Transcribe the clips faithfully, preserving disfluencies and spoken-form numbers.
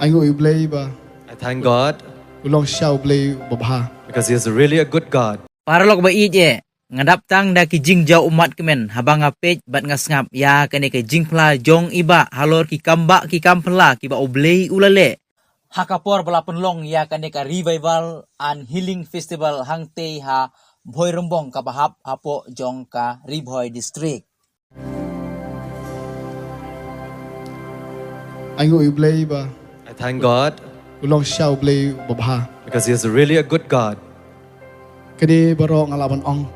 Nga ïohi Blei ba. I thank God. U long shisha U Blei babha. Because He is really a good God. Paralok ba ïeit eh, nga dap tang da ki jingjaw ummat kmen haba nga peit bad nga sngap ïa kane ka jingphla jong i Bah halor ki kam bah ki kam phla kiba U Blei u la leh. Ha ka por ba la pynlong ïa kane ka Revival and Healing Festival hangtei ha Bhoirymbong kaba hap hapoh jong ka Ri Bhoi District. Nga ïohi Blei ba. I thank God. U long shisha U Blei babha. Because He is really a good God. Kane baroh nga lah ban ong.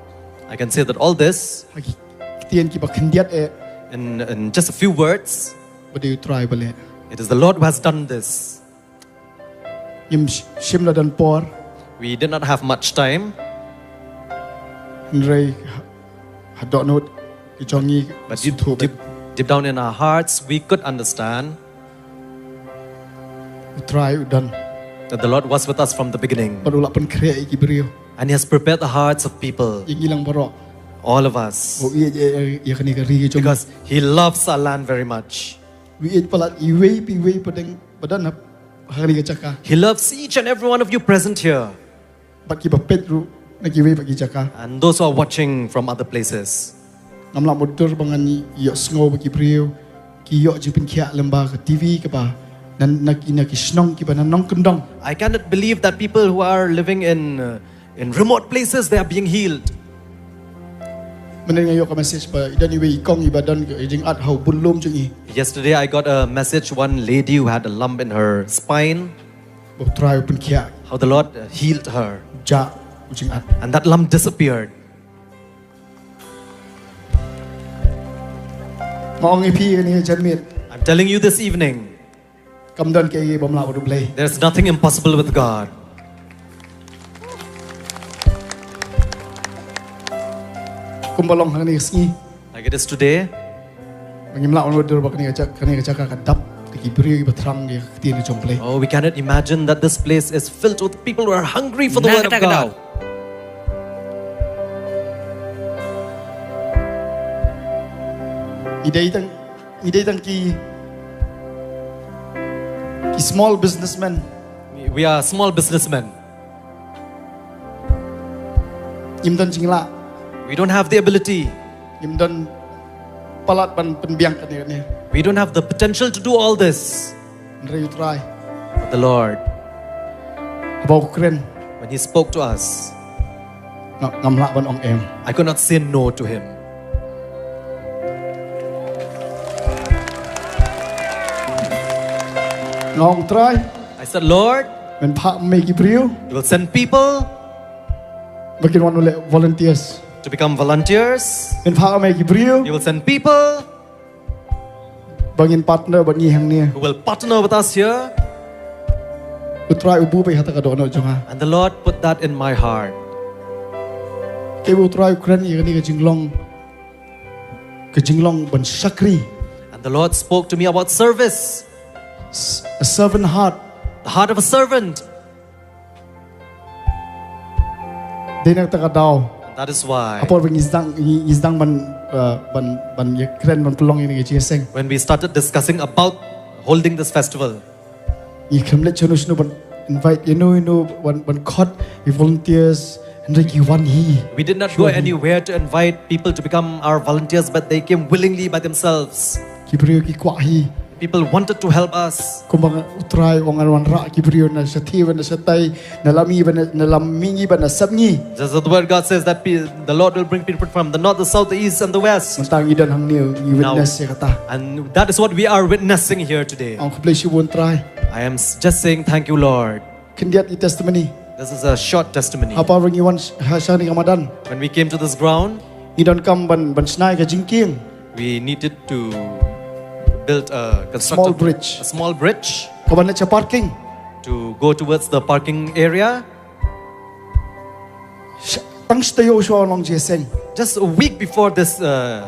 I can say that all this. Ha ki ktien kiba khyndiat eh. In, in just a few words. Ba dei U Trai ba leh. It is the Lord who has done this. Ngim sh-, shim la don por. We did not have much time. Hynrei ha, ha dohnud ki jong ngi. But deep, deep, deep down in our hearts, we could understand. U Trai u don. That the Lord was with us from the beginning. Bad u la pynkhreh ïa ki briew. And He has prepared the hearts of people. Ïa ngi lang baroh. All of us. U ïeit ïa, ïa, ïa kane ka ri ka jong ngi. Because He loves our land very much. U ïeit palat iwei pa iwei pa dang ba don ha kane ka jaka. He loves each and every one of you present here. Bad kiba peit ruh na kiwei pat ki jaka. And those who are watching from other places. Ngam lah mutdur ba ngan ïohsngew ba ki briew ki ïoh jingpynkhiah lyngba ka T V kaba na, na ki, na ki shnong kiba na nongkyndong. I cannot believe that people who are living in, uh, in remote places, they are being healed. Mynne nga ïoh ka message ba i don iwei i kong iba don ka jingat ha u bun lum jong i. Yesterday I got a message, one lady who had a lump in her spine. Ba U Trai u pynkhiah. How the Lord, uh, healed her. Jah u jingat. And that lump disappeared. Nga ong ïa phi kane ka janmiet. I'm telling you this evening. Kam don kaei bym lah bad U Blei. There's nothing impossible with God. Kumba long hangne ka sngi. Like it is today. Ngim lah ban mutdur ba kane ka jaka, kane ka jaka ka dap da ki briew kiba thrang ïa ka ktien ka jong U Blei. Oh, we cannot imagine that this place is filled with people who are hungry for the word of God. Ngi dei tang, ngi dei tang ki, ki small businessmen. We are small businessmen. Ngim don jinglah. We don't have the ability. Ngim don palat ban pynbiang kane kane. We don't have the potential to do all this. Hynrei U Trai. But the Lord. Haba u kren. When He spoke to us. Nga, ngam lah ban ong em. I could not say no to Him. Nga ong Trai. I said, Lord. Men phah ma me ki briew. You will send people. Ba kin wan leh volunteers. To become volunteers. Men phah ma me ki briew. You will send people. Ba ngin partner bad ngi hangne. Who will partner with us here. U Trai u buh beit ha kata ka dohnud jong nga. And the Lord put that in my heart. Kaei ba U Trai u kren ïa kane ka jinglong. Ka jinglong ban shakri. And the Lord spoke to me about service. S-, a servant heart. The heart of a servant. Dei na kata ka daw. That is why. Ha por ba ngi sdang, ngi, ngi sdang ban, uh, ban, ban ïakren ban pynlong ïa kane ka jingïaseng. When we started discussing about holding this festival. Ngi khlem leit shano shano ban invite ïano ïano ban, ban khot ïa volunteers. Hynrei ki wan hi. We did not go anywhere to invite people to become our volunteers, but they came willingly by themselves. Ki briew ki kwah hi. People wanted to help us. Kumba U Trai u ong, ngan wanrah ki briew na shathie bad na shatai, na lam mihngi bad na, na lam mihngi bad na sepngi. Just as the word God says that pe-, the Lord will bring people from the north, the south, the east, and the west. Mynta ngi don hangne, ngi witness ïa kata. And that is what we are witnessing here today. Ong khublei shibun Trai. I am s-, just saying thank you, Lord. Khyndiat i testimony. This is a short testimony. Ha por ba ngi wan sh-, ha shane ka madan. When we came to this ground, ngi donkam ban, ban shna ïa ka jingkieng. We needed to build a, construct a small bridge. A small bridge. Kaban leit sha parking. To go towards the parking area. Sh-, tang shi taïew shuwa ban long jingïaseng. Just a week before this, uh,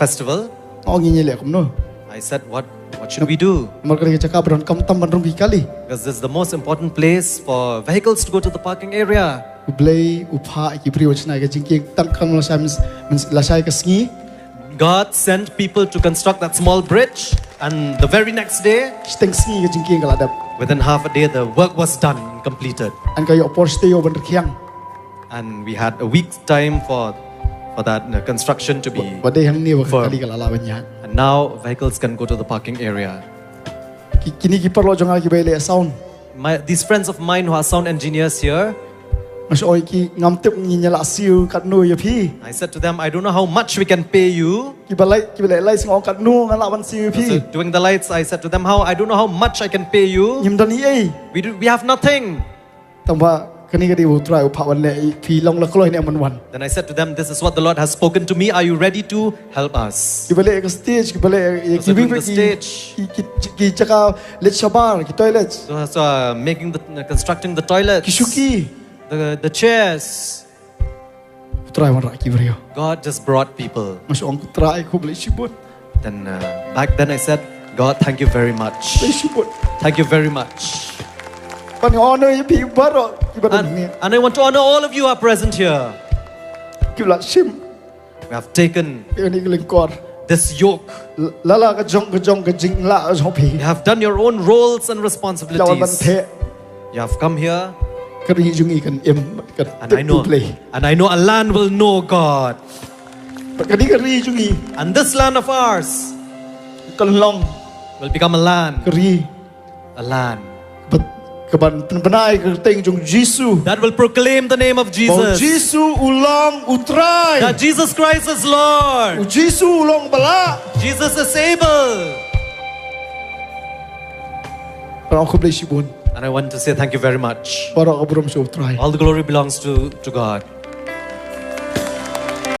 festival. Nga ong ngi leh kumno. I said, what, what should we do? Namar kane ka jaka ba donkam tam ban rung ki kali. Because this is the most important place for vehicles to go to the parking area. U Blei u phah ïa ki briew ban shna ïa ka jingkieng tang khlem lashai, lashai ka sngi. God sent people to construct that small bridge, and the very next day, shiteng sngi ka jingkieng ka la dep. Within half a day, the work was done and completed. An ka ïoh por shtei ïoh ban rkhiang. And we had a week's time for, for that uh, construction to be. Ba dei hangne ba ka kali ka la lah ban ïaid. And now vehicles can go to the parking area. Ki, kine ki paralok jong nga kiba leh sound. My, these friends of mine who are sound engineers here, nga shu ong ïa ki, ngam tip ngin ïa lah siew katno ïa phi. I said to them, "I don't know how much we can pay you." Kiba leh, kiba leh lights nga ong katno ngan lah ban siew ïa phi. So doing the lights, I said to them, "How, I don't know how much I can pay you." Ngim don ei ei. We do, we have nothing. Tangba kane ka dei ba U Trai u phah wan leh, phi long la kloi ne em ban wan. Then I said to them, "This is what the Lord has spoken to me. Are you ready to help us?" Kiba leh ka stage, kiba leh, eh, those are doing the stage. Ki, ki, ki, ki jaka leit shabar, ki toilet. So, so uh, making the, uh, constructing the toilets. Ki shuki. The, the chairs. U Trai wanrah ki briew. God just brought people. Nga shu ong, U Trai khublei shibun. Then uh, back then I said, "God, thank you very much." Khublei shibun. Thank you very much. Ban honor ïa phi baroh kiba don hangne. And I want to honor all of you who are present here. Kiba la shim. We have taken ïa kane ka lyngkor. This yoke. L-, la la ka jong, ka jong, ka jinglah jong phi. You have done your own roles and responsibilities. Ïa wan ban theh. You have come here. Ka ri jong ngi kan im, kan tip U Blei. And I know a land will know God. Ka dei ka ri jong ngi. And this land of ours, kan long, will become a land, ka ri, a land, ba, ka ban pynbna ïa ka kyrteng jong U Jisu. That will proclaim the name of Jesus. Ba U Jisu u long U Trai. That Jesus Christ is Lord. U Jisu u long ba lah. Jesus is able. Nga ong khublei shibun. And I want to say thank you very much. Baroh ka burom sha U Trai. All the glory belongs to, to God.